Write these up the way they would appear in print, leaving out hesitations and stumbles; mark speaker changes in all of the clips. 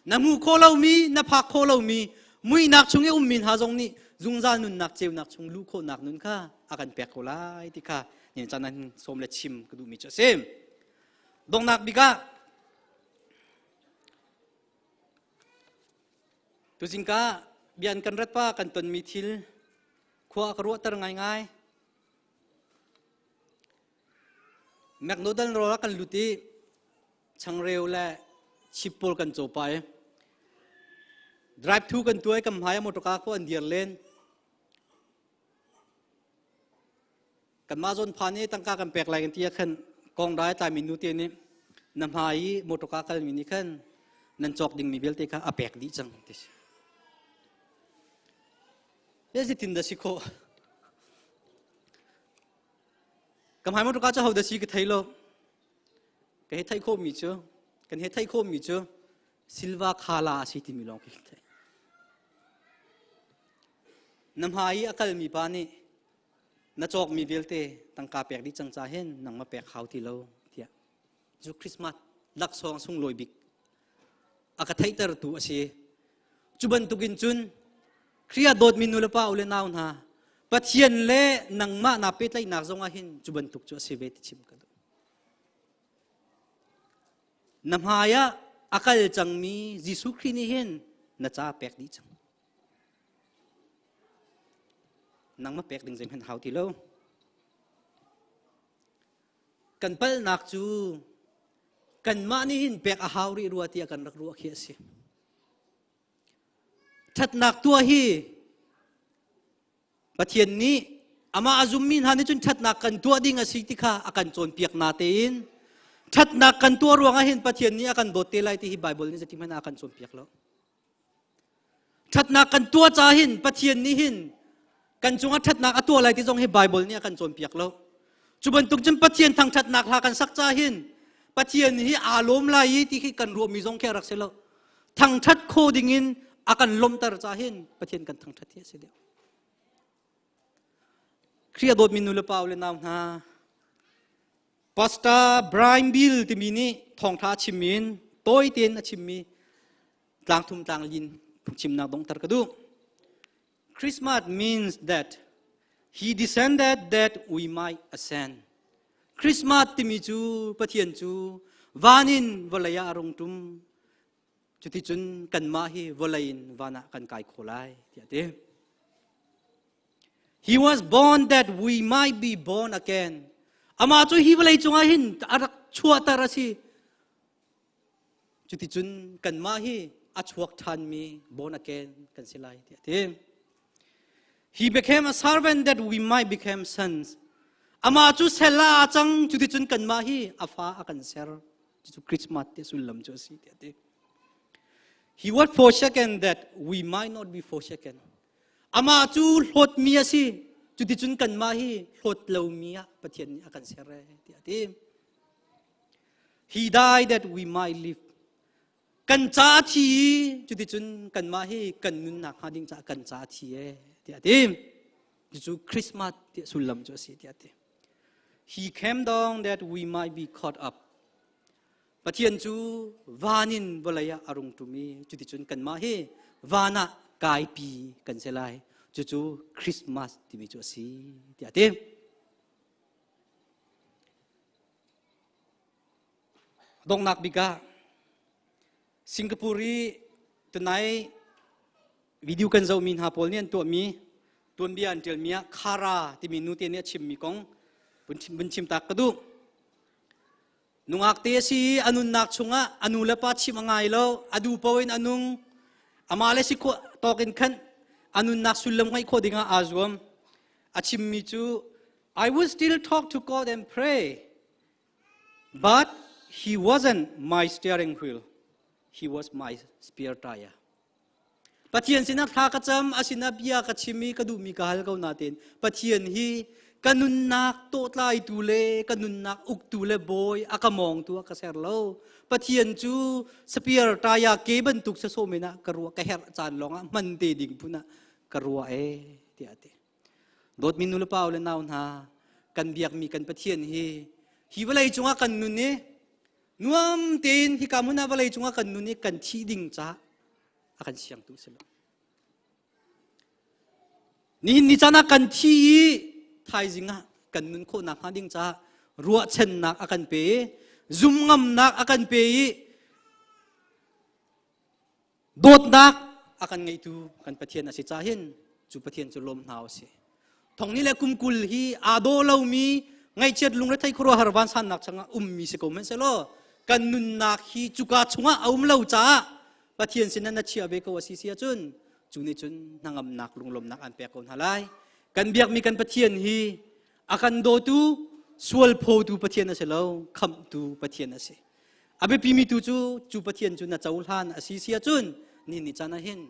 Speaker 1: Na hmu kho lomi, na phak kho lomi, muihnak chung i ummi hna zong nih zungzal nunnak ceunak chung luh khawhnak nun kha a kan pek ko lai ti kha nihin caan ah sawm le chim ka duhmi cu a si. Donghnak bik ah tuzing ka bian kan rat pa kan tonmi thil khua ka ruahter ngaingai. McDonald rawl ah kan lut i changreu le chip pawl kan caw pah i drive thru kan tuai kan hmai ah motorka ko an dir len. Kanmah zawn phan i tangka kan pek lai kan ti ah khan kongrai tlaimi nu te nih na hmai i motorka kalmi nih khan nan cawk dingmi vialte kha a pek dih cang ti si. Zeitin dah si khawh? Ka hmai motorka cu hodah si ka thei lo. Ka he theih khawhmi cu kan he theih khawhmi cu Silva Khala a si timi lawng khi ka theih. Na hmai i a kalmi pa nih na cawkmi vialte tangka pek dih cang ca hin nangmah pek hau ti lo tiah cu Christmas laksawng sunglawi bik a ka theihtertu a si. Cu bantukin cun Khrih ah dawtmi nu le pa u le nau hna Pathian le nangmah naa pehtlaihnak zong ah hin cu bantuk cu a si ve ti chim ka duh. Na hmai ah a kal cangmi Jesuh Khrih nih hin na ca pek dih cang. Nangmah pek ding zeihmanh hau ti lo. Kan palhnak cu kanmah nih hin pek a hau rih rua tiah kan rak ruah khi a si. Ṭhatnak tuah hi Pathian nih amah a zummi hna nih cun ṭhatnak kan tuah ding a si ti kha a kan cawnpiak na tein ṭhatnak kan tuah ruangah hin Pathian nih a kan dawt te lai ti hi Baibal nih zeitik hmanh ah a kan cawnpiak lo. Ṭhatnak kan tuah ca hin Pathian nih hin kan cungah ṭhatnak a tuah lai ti zong hi Baibal nih a kan cawnpiak lo. Cu bantuk cun Pathian thangṭhatnak hla kan sak ca hin Pathian hi aa lawm lai i ti khi kan ruahmi zong khi a rak si lo. Thangṭhat kho dingin a kan lawmhter ca hin Pathian kan thangṭhat hi a si deuh. Khrih a dawtmi nu le pa u le nau hna, Pastor Brian Bill timi nih thawngṭha a chimmi in tawi tein a chimmi tlangthum tlanglin phungchimnak donghter ka duh. Christmas means that he descended that we might ascend. Christmas timi cu Pathian cu van in vawlei ah a rung ṭum. Cuticun kanmah hi vawlei in van ah kan kai kho lai tiah a ti. He was born that we might be born again. Amah cu hi vawlei cungah hin a rak chuahter a si. Cuticun kanmah hi a chuak ṭhanmi born again kan si lai tiah a ti. He became a servant that we might become sons. Amah cu sal ah aa cang cuticun kanmah hi a fa a kan ser. Cucu Christmas ti sullam cu a si tiah a ti. He was forsaken that we might not be forsaken. Amah cu hlawtmi a si. Cuticun kanmah hi hlawt lomi ah Pathian nih a kan ser tiah a ti. He died that we might live. Kan ca a thi i cuticun kanmah hi kan nunnak hnga ding caah kan ca a thi e tiah a ti. Cucu Christmas tiah sullam cu a si tiah a ti. He came down that we might be caught up. Pathian cu van in vawlei ah a rung ṭum i cuticun kanmah hi van ah kaipi kan si lai. Cucu Christmas timi cu a si tiah a ti. Donghnak bik ah Singapore i tunai video kan zohmi hna pawl nih an tuahmi tuanbia an ṭialmi ah Khara timi nu te nih a chimmi kong vun chim tak ka duh. Nungak te a si i a nunnak chungah a nu le pa chim a ngai lo, a duh paoh in a nung, amah le si khawh tawk in khan a nunnak sullam ngeih khawh dingah aa zuam. A chimmi cu I would still talk to God and pray, but he wasn't my steering wheel. He was my spare tire. Pathian sinah thla ka cam, a sinah bia ka chim i ka duhmi ka hal ko nain Pathian hi ka nunnak tawhtlaitu le ka nunnak uktu le bawi a ka mawngtu a ka ser lo. Pathian cu spare tire ke bantuk sasawh men ah ka ruah ka herh caan lawngah hman te ding phun ah ka ruah ee tiah a ti. Dawtmi nu le pa le nau hna, kan biakmi kan Pathian hi hi vawlei cungah kan nun i Nuam tein hika hmun ah vawlei cungah kan nun i kan thih ding caah a kan siangtu si lo. Nihin ni caan ah kan thi i thaizing ah kan nun khawh nakhnga ding caah ruahchannak a kan pe i zumngamnak a kan pe i dawtnak a kan ngeitu kan Pathian a si caah hin cu Pathian cu lawm hna u sih. Thongni le kum 20 hi aa daw lomi ngaihchiat lungrethei khuaruahhar vansannak chungah ummi si ko hmanhsehlaw kan nunnak hi cuka chungah a um lo caah Pathian sinah na chiah ve ko a si si ahcun cu nih cun hnangamnak lunglawmnak an pek ko hna lai. Kan biakmi kan Pathian hi a kan dawtu sual phawtu Pathian a si lo, khamhtu Pathian a si. A biapimi tu cu cu Pathian cu na cohlan a si si ahcun ni ni caan ah hin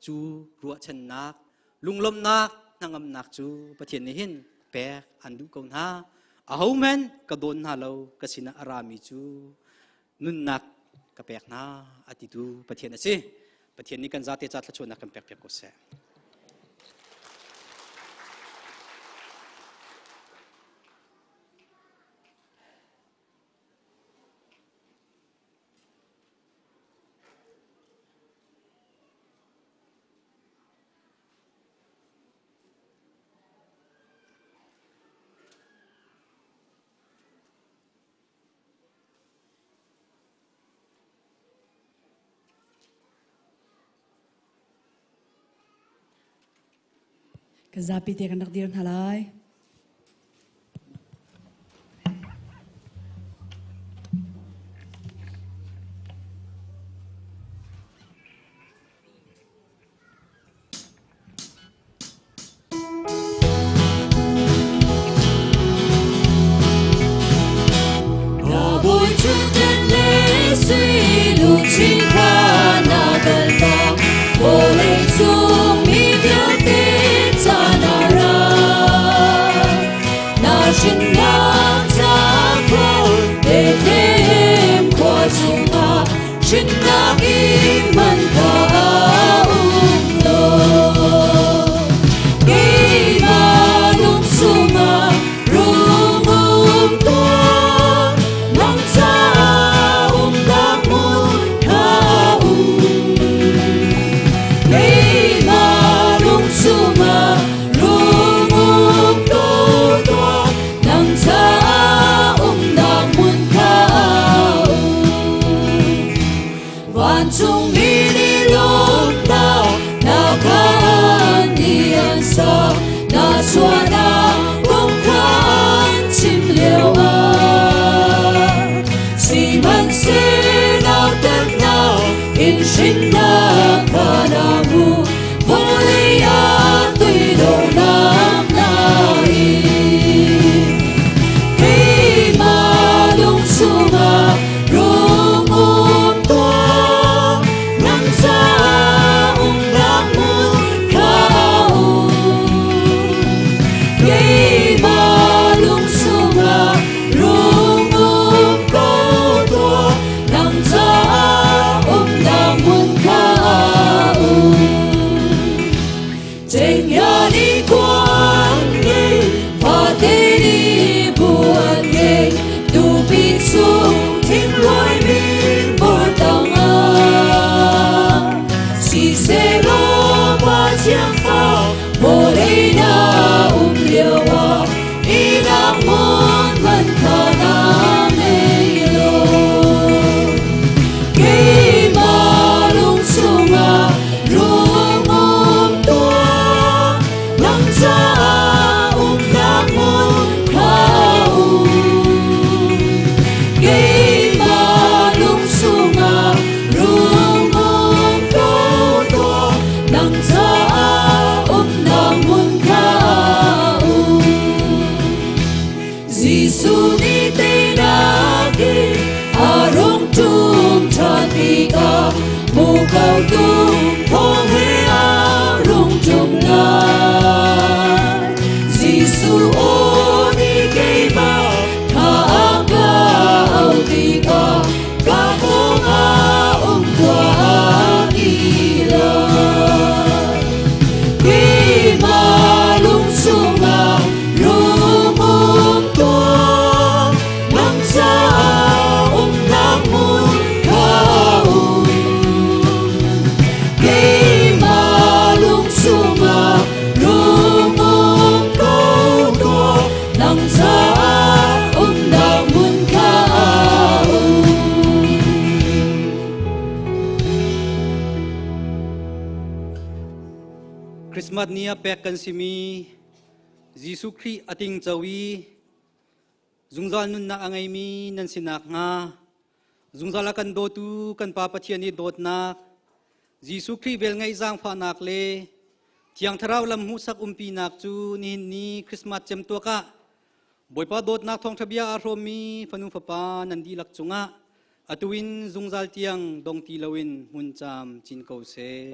Speaker 1: cu ruahchannak lunglawmhnak hnangamnak cu Pathian nih hin pek an duh ko hna. Ahohmanh ka dawn hna lo ka sinah a rami cu nunnak ka pek hna a titu Pathian a si. Pathian nih kan zate ca thluachuahnak kan pek piak ko seh.
Speaker 2: Kan zapi te kan rak dir hna lai.
Speaker 1: Christmas ni ah pek kan simi Jesuh Khrih a tingco i zungzal nunnak a ngeimi nan si nakhnga zungzal a kan dawtu kan Pa Pathian i dawtnak, Jesuh Khrih velngeih zaangfahnak le Thiang Thlarau lam hmuhsak umpinak cu nihin ni Christmas cemtuak ah Bawipa dawtnak thawngṭha bia aa hrawmmi fanu fapa nan dihlak cungah atu in zungzal tiang dong ti loin hmun caam cin ko seh.